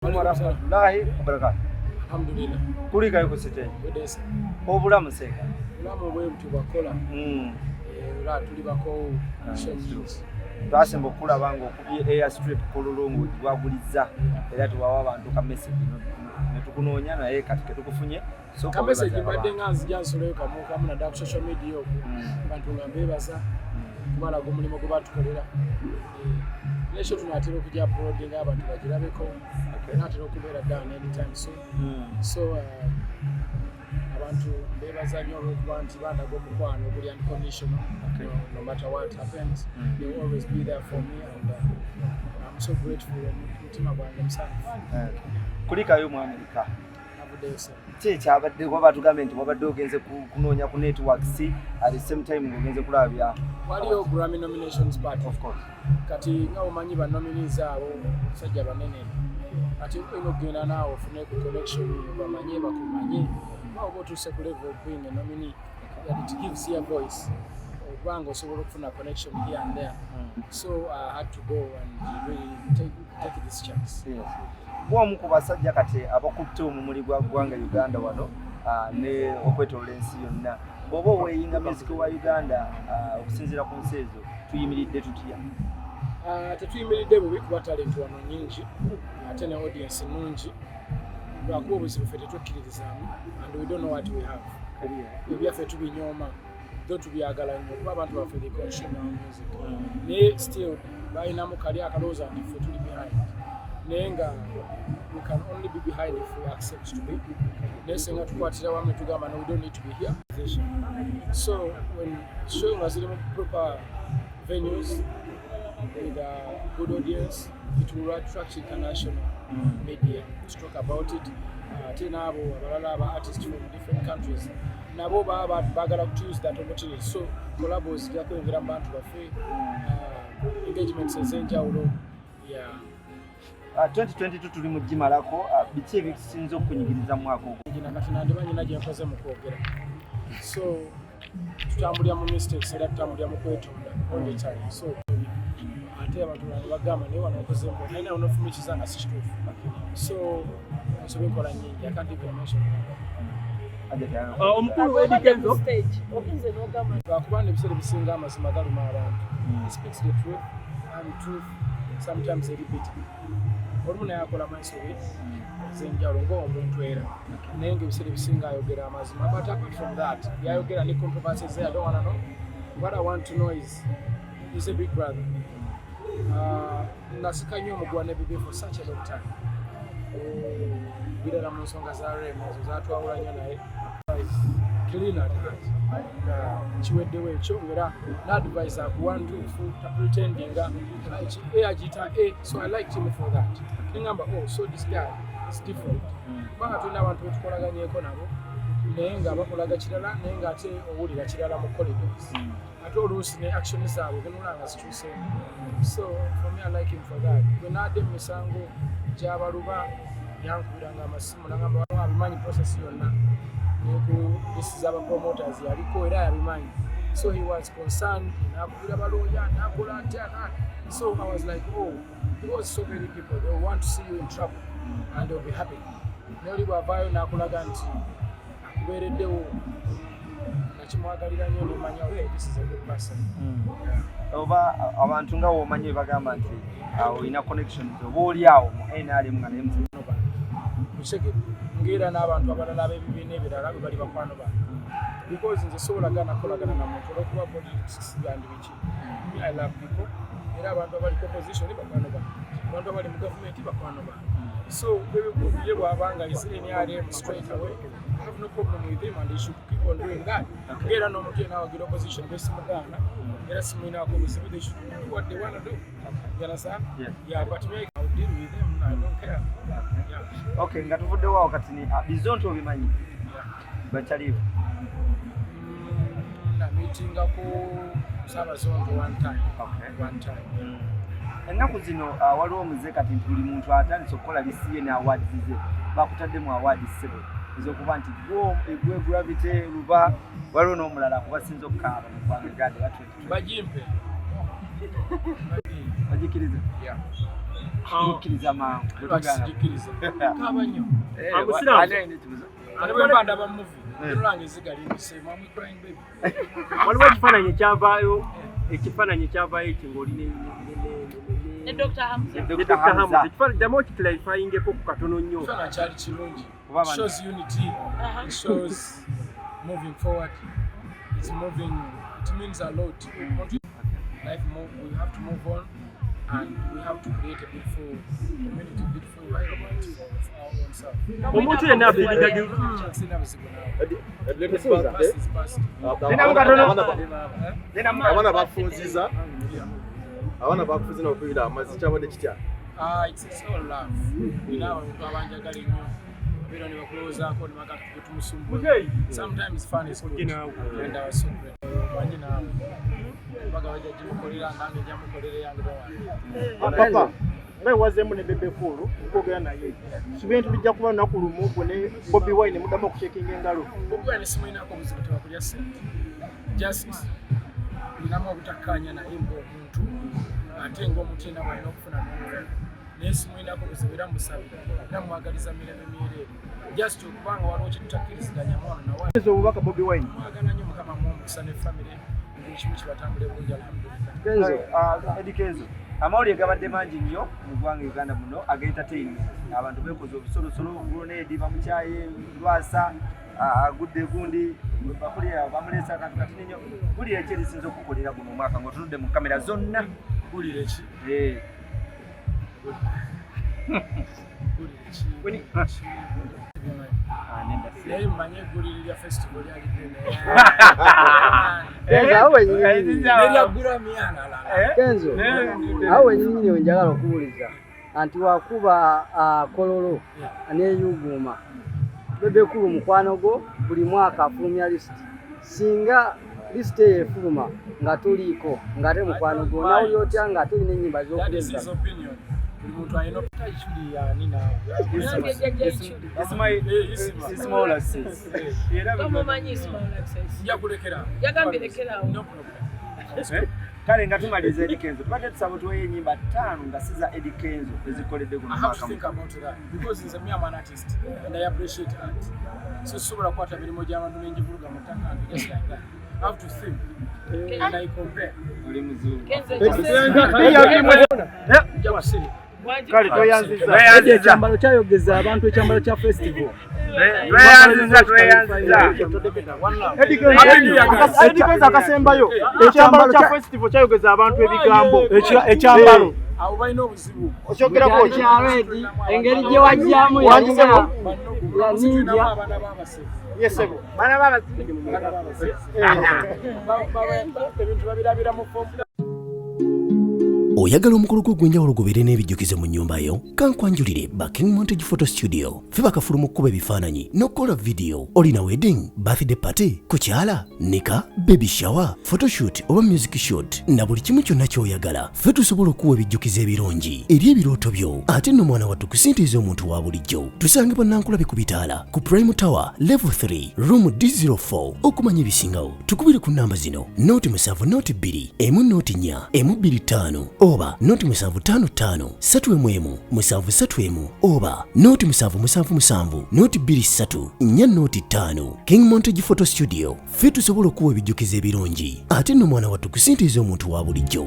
Warahmatullahi wabarakatuh. Alhamdulillah. Kulikayo ku stage. Wedesa. Obulamu seeka. Obulamu bwe butyo bwakola. Era tuli bakoowu. Twasemba okulaba ng'okubye air strip Kololo ng'ogibwagulizza era tuwawa abantu ka message ne tukunoonya, naye kati ketukufunye. Ka message mbadde nga nzija nsulayo kamu kamu naddala ku social media okwo. Abantu nga mbeebaza kubalaga omulimu gwe batukolera. Nekyo tunaatera okujja uploading abantu bagirabeko. Naatera okubeera done anytime soon. So abantu mbeebaza nnyo olw'okuba nti bandaga omukwano oguli unconditional. No matter what happens, they will always be there for me and I'm so grateful. Omutima gwange musanyufu. Kulikayo mu Amerika. Navuddeyo sir. Ki ekyabadde kuba batugambye nti wabadde ogenze kunoonya ku networks, at the same time ng'ogenze kulaba bya Waliyo Grammy nominations party. Of course. Kati nga omanyi ba nominees abo basajja banene, ate olina okugenda naawe ofune ku connection, bamanye bakumanye oba oba otuuse ku level of being a nominee, that it gives you a voice okuba nga osobola okufuna connection here and there. So I had to go and really take this chance. Yes. Bw'omu ku basajja kati abakutte omumuli gwa ggwanga Uganda wano ne okwetoloola ensi yonna, bw'oba oweeyinga music wa Uganda okusinziira ku nsi ezo, tuyimiridde tutya? Tetuyimiridde bubi kuba talent wano nyingi ate ne audience nnungi, lwakuba obuzibu ffe tetukkiririzaamu and we don't know what we have. Ebyaffe tubinyooma tho tubyagala nnyo kuba abantu baffe, they consume our music, naye still balinamu kali akalowooza nti ffe tuli behind, naye nga we can only be behind if we accept to be. Naye singa tukwatira wamu ne tugamba, "No, we don't need to be here." So when show nga ziri mu proper venues with a good audience, it will attract international media to talk about it. Ate n'abo abalala aba artists from different countries nabo baba baagala to use that opportunity, so collabos zijja kweyongera mu bantu baffe, engagements ez'enjawulo, yeah. 2022 tuli mu gimalako, biki ebisinza okukunyigiriza mu mwaka ogwo? Gina kati nandiba nyina gye nkoze mu kwogera, so tutambulira mu mistakes era tutambulira mu kwetonda all the time. So ate abantu bange bagamba, "Naye wano okoze mbo," naye nawe nofumikiza nga si kituufu. So ensobi nkola nyingi, I can't even mention them. Omukulu Eddy Kenzo. Stage ogenze n'ogamba Lwakuba ebiseera ebisinga amazima galuma abantu. He speaks the truth and truth sometimes eri bitter. Olumu naye akolamu ensobi ez'enjawulo ng'omuntu era, naye nga ebiseera ebisinga ayogera amazima. But apart from that, byayogera ne controversies I don't wanna know. What I want to know is he's a big brother. Nasika nnyo omuguwa ne Bebe for such a long time. Birala mu nsonga za Rema ezo zatwawula nnyo, naye is clean at heart. Nga kiweddewo ekyo, ngera n'advice akuwa ntuufu, tapretendinga, A agiyita A. So I liked him for that. Neŋŋamba, "Oh, so this guy is different," kubanga tulina abantu betukolaganyeko nabo naye nga bakolaga kirala, naye ng'ate owulira kirala mu corridors, ate oluusi ne action zaabwe genula nga zikyuseemu. So for me, I like him for that. Bwe naadde mu misango gy'abaluba yankubiranga amasimu nagamba abimanyi process yonna, ne ku list z'aba promoters yaliko era yabimanyi. So he was concerned, nakubira balooya, nakola atya so I was like, "Oh," because so many people, they will want to see you in trouble and they'll be happy. Naye oli bw'avaayo n'akulaga nti akubeereddewo, nakimwagalira nnyo, nemanya, "Okay, this is a good person." Yeah. Oba abantu nga womanyi bagamba nti olina connections oba oli awo mu NRM nga naye Bakwano bange, mukitegere, ngaera n'abantu abalala ab'ebibiina ebirala bwe bali bakwano bange, because nze sobola gana kukolagana na muntu olwokuba politics and biki. Me, I love people, era abantu abali ku opposition bakwano bange, abantu abali mu gavumenti bakwano bange. So Bebe ye bw'abanga is NRM straight away, I have no problem with him and he should keep on doing that. Ngaera n'omuntu yenna awagira opposition bwesimugaana era simulinaako buzibu. They should do what they want to do. You understand? Yes. Yeah, but me, I'll deal with them. I don't care. Yeah. Okay, nga tuvuddewo awo kati ni Bizonto obimanyi? Yeah. Bakyaliwo? Namitingako Saabazonto one time. One time. Ennaku zino waliwo omuze kati nti buli muntu atandise okukola list ye ne awards ze. Bakutadde mu awards ssebo ez'okuba nti gwe Gravity, Luba, waliwo n'omulala akubasinza okukaaba mu ggwanga Uganda era 2020. Bagimpe. Bagikiriza? Yeah. Mukkiriza mangu. Lwaki sigikkiriza? Kaaba nnyo. Eh, Amusiraamu. ani alina ekibuzo? Ate bwe mba ndaba movie, nolanga eziga limbise, I'm crying baby. Waliwo ekifaananyi ekyavaayo, ekifaananyi ekyavaayo ekyo ng'oli Ne Dr. Hamza. ne Dr. Dr. Hamza. Hamza. Ekifaananyi ddamu okiclarifyingeko ku katono nnyo. Ekifaananyi kyali kirungi. Kuba abantu- Shows unity. It shows moving forward. It's moving. It means a lot. We want to life move. We have to move on, and we have to create a beautiful community, beautiful environment for our own self. Omuntu yenna afiiringa. Sina buzibu naawe. Latest birthday. Past is past. Nina katono. Abaana bafunziza, abaana bafunziza nokuyira amazzi, kyabadde kitya? Ah, it's all love. Nina abantu abanjagala ennyo. Babeera ne bakulowoozaako ne bagamba tugwe tumusumbuye. Sometimes fun is good. And I was so grateful. Manyi naawe. Baga bajja gimukolera, nange nja mukolera eyange bawange. Papa nga wazeemu ne Bebe Cool okwogera naye, subire nti bijja kuba lunaku lumu gwe ne Bobi Wine muddamu okushakinga engalo? Bobi Wine simulinako obuzibu, tebakulya ssente. Just ninamu obutakkaanya naye ng'omuntu, ate ng'omuntu yenna bw'alina okufuna n'omulala. Naye simulinako buzibu era musabira era mwagaliza mirembe myereere. Just okubanga waliwo kye tutakkiriziganya wano na wali. Eza obubaka Bobi Wine. Mwagala nnyo, Mukama amuwe omukisa ne famire, buli kimu kibatambule bulungi, alhamdulillah. Kenzo, Eddie Kenzo, amawulire gabadde mangi nnyo mu ggwanga Uganda muno aga entertainment. Abantu beekoze obusolosolo, Grenade bamukyaye, Lwasa agudde gundi, bakulira bamuleesa akantu katini nnyo. Ggulire ki erisinza okukolera guno omwaka ng'otunudde mu kamera zonna? Ggulire ki? Eh, Ggulire ki? Bimanyi. Nedda si. Naye mmanyi eggulire lya festival lyali ddene. Kenzo, awo wenyini. Nerya Grammy alala. Kenzo, awo wenyini wenjagala okubuuliza anti wakuba Kololo neyuguuma. Bebe Cool mukwano gwo, buli mwaka afulumya lisiti. Singa lisiti eyo efuluma nga tuliiko, ng'ate mukwano gwo, nawulira otya ng'ate olina ennyimba That is his z'okuleza? opinion. Buli muntu alina Ichuli yani naawe. Nange jjajja Ichuli. Ismail, Eh, Isma. Ismail Access. Era Tomumanyi Ismail Access. Nja kulekera. Yagambye lekerawo. No problem. Eh? Kale nga tumaliza, Eddy Kenzo, tubadde tusaba tuweyo ennyimba ttaano nga si za Eddy Kenzo ezikoledde guno I have to mwaka. think about that because nze me, I'm an artist and I appreciate art. So sobola kukwata mirimu gy'abantu nenjivuluga mu ttaka and just like that. I have to think and I compare. Oli muzungu. Kenzo ekiseera. Nja kusirika. Wangi- Kale toyanziza. Tweyanziza. Ekyambalo kyayogeza abantu, ekyambalo kya festival. Tweyanziza, tweyanziza. One love. Eddie Kenzo, Eddie Kenzo, akasembayo, ekyambalo kya festival kyayogeza abantu ebigambo. Ekyambalo. Abo balina obuzibu. Okyogerako ki? Kya red, engeri gye wajjamu Wangizeemu? yalinga ya Tulinamu ninja. abaana b'abasezi. Yesebo. Abaana b'abasezi. Ebintu babirabira mu fomu. Oyagala omukolo gwo ogw'enjawulo gubeere n'ebijjukizo mu nnyumba yo? Kankwanjulire ba King Montage Photo Studio. Ffe bakafulu mu kkuba ebifaananyi n'okukola vidiyo. Olina wedding, birthday party, kukyala, nika, baby shower, photoshoot oba music shoot, na buli kimu kyonna ky'oyagala, ffe tusobola okuwa ebijjukizo ebirungi eri ebirooto byo. Ate nno mwana wattu, ku ssente ez'omuntu wa bulijjo. Tusangibwa Nankulabe ku bitaala ku Prime Tower level 3 room D04. Okumanya ebisingawo tukubire ku namba zino: 0 7 0 2 1 0 4 1 2 5 oba 0 7 5 5 3 1 1 7 3 1 oba 0 7 7 7 0 2 3 4 0 5. King Montage Photo Studio, ffe tusobola okuwa ebijjukizo ebirungi, ate nno mwana wattu, ku ssente ez'omuntu wa bulijjo.